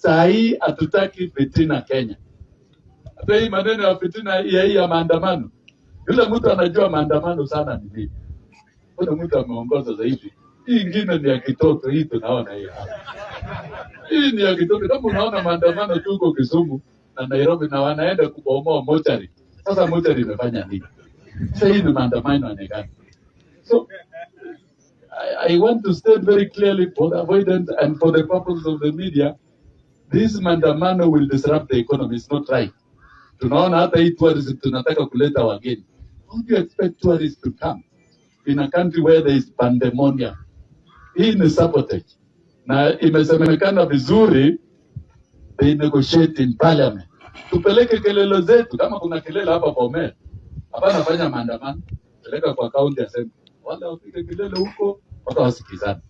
Saa hii hatutaki fitina Kenya. Hata hii maneno ya fitina ya hii ya maandamano, yule mtu anajua maandamano sana ni mimi. Yule mtu ameongoza zaidi. Hii ingine ni ya kitoto, hii tunaona hii hapa. Hii ni ya kitoto. Kama unaona maandamano tu huko Kisumu na Nairobi na wanaenda kubomoa mochari. Sasa mochari imefanya nini? Sasa hii ni maandamano yanaonekana. So I want to state very clearly for the avoidance and for the purpose of the media, this maandamano will disrupt the economy. It's not right. Tunaona hata hii tourism tunataka kuleta wageni. How do you expect tourists to come in a country where there is pandemonium? Hii ni sabotage. Na imesemekana vizuri, they negotiate in parliament. Tupeleke kelele zetu, kama kuna kelele hapa Bomet, hapana fanya maandamano, peleka kwa county assembly, wale wapige kelele huko mpaka wasikizane.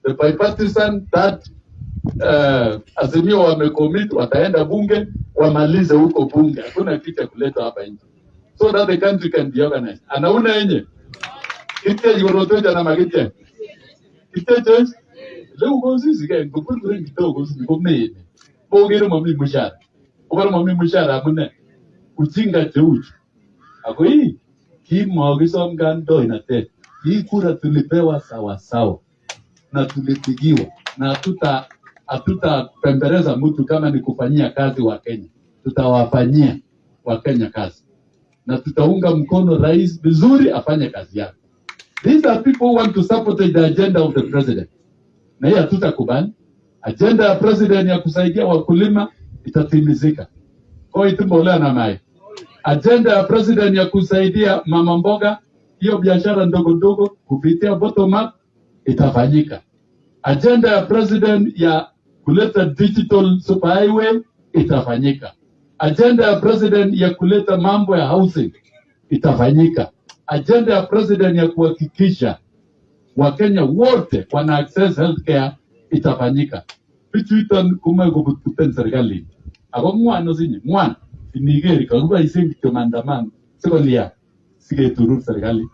The bipartisan that Azimio wamecommit, wataenda bunge wamalize huko bunge, hakuna kitu ya kuleta hapa nje, so that the country can be organized. Anauna yenye kitye korotwechu anan makitye kityeche leo kosisike ngopurpuren kidogo komeene kokere mami mshahara obore mami mshahara amune ujinga cheuchu ako hii kimakisom kandoinatet. Hii kura tulipewa sawasawa na tulipigiwa na hatutapembeleza mtu kama ni kufanyia kazi wa Kenya, tutawafanyia Wakenya kazi na tutaunga mkono rais vizuri afanye kazi yake. These are people who want to sabotage the agenda of the president, na hii hatutakubali. Agenda ya president ya kusaidia wakulima itatimizika. Kwa hiyo mbolea na mai. Agenda ya president ya kusaidia mama mboga, hiyo biashara ndogo ndogo kupitia bottom up itafanyika. Agenda ya president ya kuleta digital superhighway itafanyika. Agenda ya president ya kuleta mambo ya housing itafanyika. Agenda ya president ya kuhakikisha Wakenya wote wana access healthcare itafanyika. Bichuton komoe kobutbuten serikalit. Ako ng'wan osinye, ng'wan. Iniker kakiboisien kityo maandamano sikolia siketurur serikalit.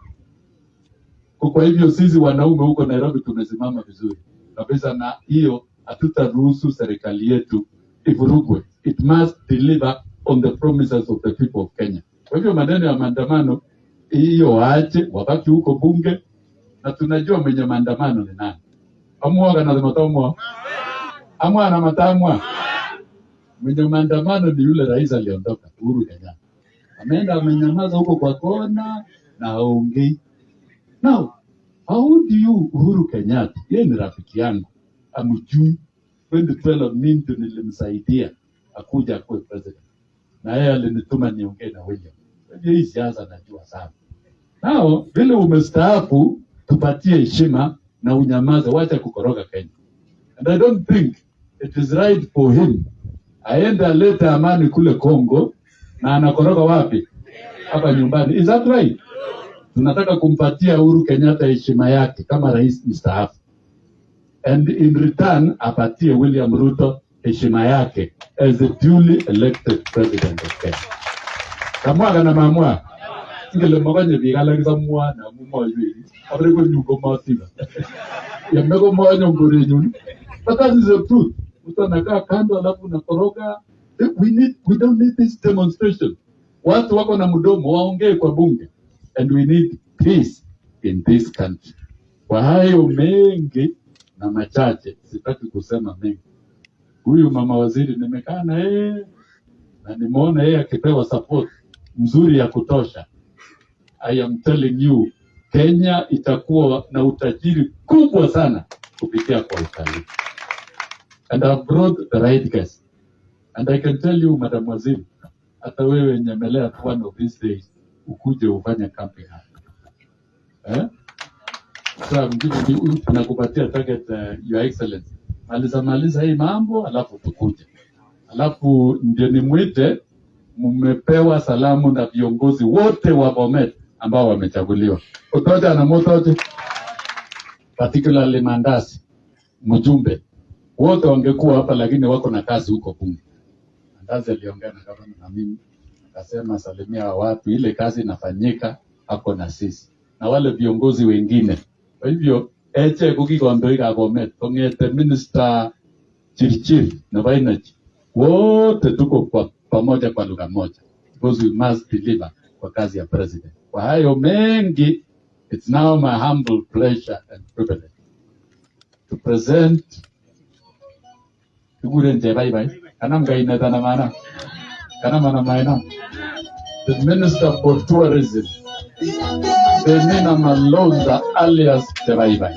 Kwa hivyo sisi wanaume huko Nairobi tumesimama vizuri kabisa, na hiyo hatutaruhusu serikali yetu ivurugwe. It must deliver on the promises of the people of Kenya. Kwa hivyo maneno ya maandamano hiyo waache, wabaki huko bunge, na tunajua mwenye maandamano ni nani. Amwa kana matamwa amwa na matamwa, mwenye maandamano ni yule rais aliondoka, Uhuru Kenyatta. Ameenda amenyamaza huko kwa kona na haongei. Now, how do you Uhuru Kenyatta, yeye ni rafiki yangu, amjui 2012 mimi ndio nilimsaidia akuja akuwe president, na yeye alinituma niongee na William. Kwa hivyo hii siasa najua sana. Nao vile umestaafu, tupatie heshima na unyamaze, wacha kukoroga Kenya. And I don't think it is right for him aende alete amani kule Congo na anakoroga wapi? Hapa nyumbani. Is that right? Tunataka kumpatia Uhuru Kenyatta heshima yake kama rais mstaafu, and in return apatie William Ruto heshima yake as the duly elected president of Kenya. Kamwa kana mamwa ngele makonye biik alak samwa amu moiwek abare konyu komosiba yame komonyo korenyun, but that is the truth. Mtu anakaa kando alafu unakoroga. We don't need this demonstration. Watu wako na mdomo waongee kwa bunge, and we need peace in this country. Kwa hayo mengi na machache, sitaki kusema mengi. Huyu mama waziri nimekaa na yeye na nimeona yeye akipewa support mzuri ya kutosha. I am telling you, Kenya itakuwa na utajiri kubwa sana kupitia kwa utalii. And I've brought the right guest. And I can tell you, Madam Waziri, hata wewe nyemelea tu one of these days ukuje ufanye camping hapa. Eh? So I'm giving you, tunakupatia target, Your Excellency. Maliza maliza hii mambo alafu tukuje. Alafu ndio nimwite, mmepewa salamu na viongozi wote wa Bomet ambao wamechaguliwa. Utoja na Mutoje, particularly Mandasi, mjumbe, wote wangekuwa hapa lakini wako na kazi huko bunge. Mandasi aliongea na gavana na mimi akasema, salimia watu, ile kazi inafanyika hapo na sisi na wale viongozi wengine. Kwa hivyo eche ko kikondoikab Bomet kong'ete minister Chirchir nebo Energy, wote tuko kwa pamoja kwa lugha moja, because we must deliver kwa kazi ya president. Kwa hayo mengi, it's now my humble pleasure and privilege to present, kikuren Chebaibai, kanam kainet anan manam, kanam anan mainam, the Minister for Tourism, Penina Malonza alias Chebaibai.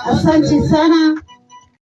Asante sana.